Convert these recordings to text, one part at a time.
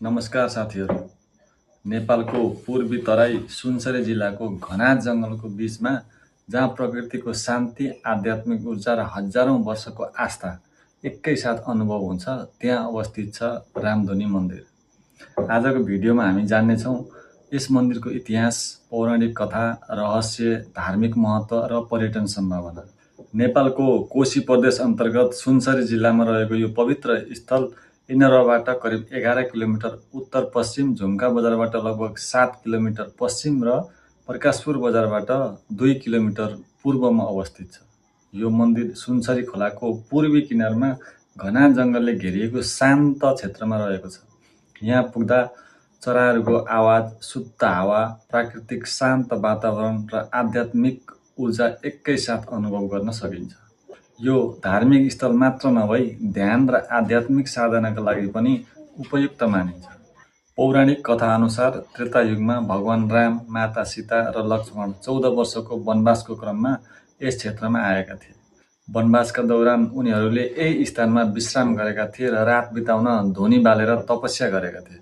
नमस्कार साथीहरू। नेपालको पूर्वी तराई सुनसरी जिल्लाको घना जङ्गलको बीचमा जहाँ प्रकृतिको शान्ति, आध्यात्मिक ऊर्जा र हजारौँ वर्षको आस्था एकैसाथ अनुभव हुन्छ, त्यहाँ अवस्थित छ रामधुनी मन्दिर। आजको भिडियोमा हामी जान्नेछौँ यस मन्दिरको इतिहास, पौराणिक कथा, रहस्य, धार्मिक महत्त्व र पर्यटन सम्भावना। नेपालको कोशी प्रदेश अन्तर्गत सुनसरी जिल्लामा रहेको यो पवित्र स्थल इनरबाट करिब 11 किलोमिटर उत्तर पश्चिम, झुम्का बजारबाट लगभग 7 किलोमिटर पश्चिम र प्रकाशपुर बजारबाट 2 किलोमिटर पूर्वमा अवस्थित छ। यो मन्दिर सुनसरी खोलाको पूर्वी किनारमा घना जङ्गलले घेरिएको शान्त क्षेत्रमा रहेको छ। यहाँ पुग्दा चराहरूको आवाज, शुद्ध हावा, प्राकृतिक शान्त वातावरण र आध्यात्मिक ऊर्जा एकैसाथ अनुभव गर्न सकिन्छ। यो धार्मिक स्थल मात्र नभई ध्यान र आध्यात्मिक साधनाका लागि पनि उपयुक्त मानिन्छ। पौराणिक कथाअनुसार त्रेतायुगमा भगवान राम, माता सीता र लक्ष्मण 14 वर्षको वनवासको क्रममा यस क्षेत्रमा आएका थिए। वनवासका दौरान उनीहरूले यही स्थानमा विश्राम गरेका थिए र रात बिताउन धुनी बालेर तपस्या गरेका थिए।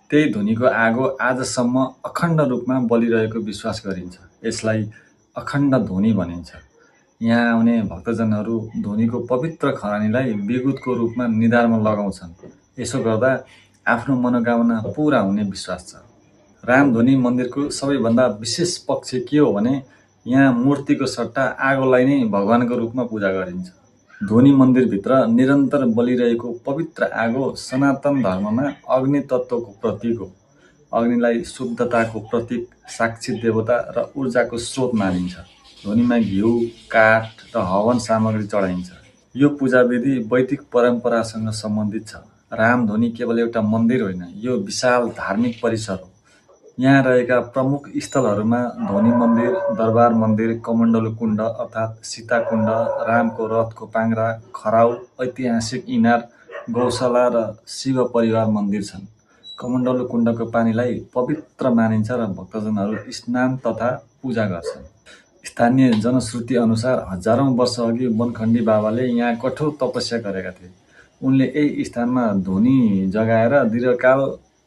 त्यही धुनीको आगो आजसम्म अखण्ड रूपमा बलिरहेको विश्वास गरिन्छ। यसलाई अखण्ड धुनी भनिन्छ। यहाँ आउने भक्तजनहरू धुनीको पवित्र खरानीलाई विभूतको रूपमा निधारमा लगाउँछन्। यसो गर्दा आफ्नो मनोकामना पूरा हुने विश्वास छ। रामधुनी मन्दिरको सबैभन्दा विशेष पक्ष के हो भने यहाँ मूर्तिको सट्टा आगोलाई नै भगवानको रूपमा पूजा गरिन्छ। धुनी मन्दिरभित्र निरन्तर बलिरहेको पवित्र आगो सनातन धर्ममा अग्नि तत्त्वको प्रतीक हो। अग्निलाई शुद्धताको प्रतीक, साक्षी देवता र ऊर्जाको स्रोत मानिन्छ। धुनीमा घिउ, काठ र हवन सामग्री चढाइन्छ। यो पूजाविधि वैदिक परम्परासँग सम्बन्धित छ। रामधुनी केवल एउटा मन्दिर होइन, यो विशाल धार्मिक परिसर हो। यहाँ रहेका प्रमुख स्थलहरूमा धुनी मन्दिर, दरबार मन्दिर, कमण्डलु कुण्ड अर्थात् सीता कुण्ड, रामको रथको पाङ्ग्रा, खराउ, ऐतिहासिक इनार, गौशाला र शिव परिवार मन्दिर छन्। कमण्डलु कुण्डको पानीलाई पवित्र मानिन्छ र भक्तजनहरू स्नान तथा पूजा गर्छन्। स्थानीय जनश्रुति अनुसार हजारौँ वर्षअघि वनखण्डी बाबाले यहाँ कठोर तपस्या गरेका थिए। उनले यही स्थानमा धुनी जगाएर दीर्घकाल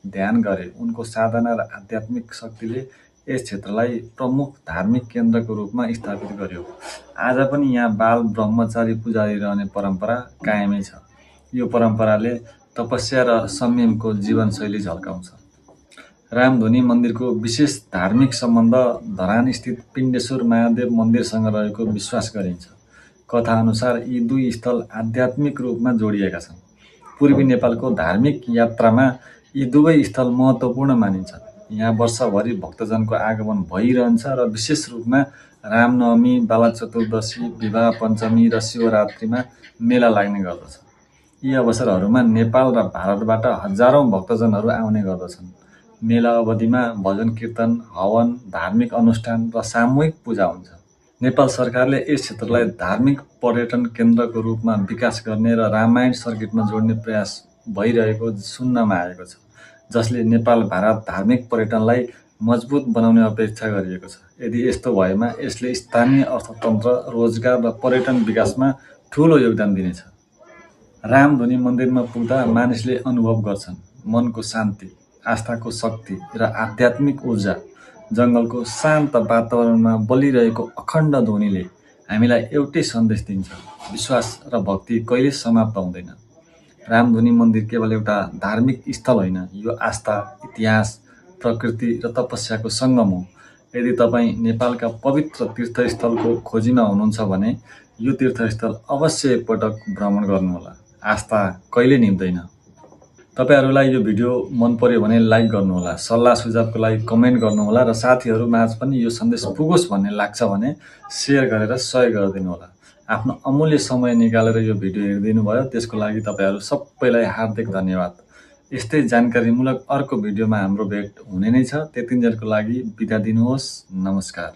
ध्यान गरे। उनको साधना र आध्यात्मिक शक्तिले यस क्षेत्रलाई प्रमुख धार्मिक केन्द्रको रूपमा स्थापित गर्यो। आज पनि यहाँ बाल ब्रह्मचारी पुजारी रहने परम्परा कायमै छ। यो परम्पराले तपस्या र संयमको जीवनशैली झल्काउँछ। रामधुनी मन्दिरको विशेष धार्मिक सम्बन्ध धरानस्थित पिण्डेश्वर महादेव मन्दिरसँग रहेको विश्वास गरिन्छ। कथाअनुसार यी दुई स्थल आध्यात्मिक रूपमा जोडिएका छन्। पूर्वी नेपालको धार्मिक यात्रामा यी दुवै स्थल महत्त्वपूर्ण मानिन्छन्। यहाँ वर्षभरि भक्तजनको आगमन भइरहन्छ र विशेष रूपमा रामनवमी, बाला चतुर्दशी, विवाह पञ्चमी र शिवरात्रिमा मेला लाग्ने गर्दछ। यी अवसरहरूमा नेपाल र भारतबाट हजारौँ भक्तजनहरू आउने गर्दछन्। मेला अवधिमा भजन कीर्तन, हवन, धार्मिक अनुष्ठान र सामूहिक पूजा हुन्छ। नेपाल सरकारले यस क्षेत्रलाई धार्मिक पर्यटन केन्द्रको रूपमा विकास गर्ने र रामायण सर्किटमा जोड्ने प्रयास भइरहेको सुन्नमा आएको छ, जसले नेपाल भारत धार्मिक पर्यटनलाई मजबुत बनाउने अपेक्षा गरिएको छ। यदि यस्तो भएमा यसले स्थानीय अर्थतन्त्र, रोजगार र पर्यटन विकासमा ठूलो योगदान दिनेछ। रामधुनी मन्दिरमा पुग्दा मानिसले अनुभव गर्छन् मनको शान्ति, आस्थाको शक्ति र आध्यात्मिक ऊर्जा। जङ्गलको शान्त वातावरणमा बलिरहेको अखण्ड ध्वनिले हामीलाई एउटै सन्देश दिन्छ, विश्वास र भक्ति कहिले समाप्त हुँदैन। रामधुनी मन्दिर केवल एउटा धार्मिक स्थल होइन, यो आस्था, इतिहास, प्रकृति र तपस्याको सङ्गम हो। यदि तपाईँ नेपालका पवित्र तीर्थस्थलको खोजीमा हुनुहुन्छ भने यो तीर्थस्थल अवश्य एकपटक भ्रमण गर्नुहोला। आस्था कहिले निभ्दैन। तपाईहरुलाई यो भिडियो मन पर्यो भने लाइक गर्नुहोला, सल्लाह सुझावको लागि कमेन्ट गर्नुहोला र साथीहरु माझ पनि यो सन्देश पुगोस् भन्ने लाग्छ भने शेयर गरेर सहयोग गरिदिनु होला। आफ्नो अमूल्य समय निकालेर यो भिडियो हेरिदिनु भयो, त्यसको लागि तपाईहरु सबैलाई हार्दिक धन्यवाद। यस्तै जानकारीमूलक अर्को भिडियोमा हाम्रो भेट हुने नै छ। त्यतिन्जेलको लागि बिदा दिनुहोस्। नमस्कार।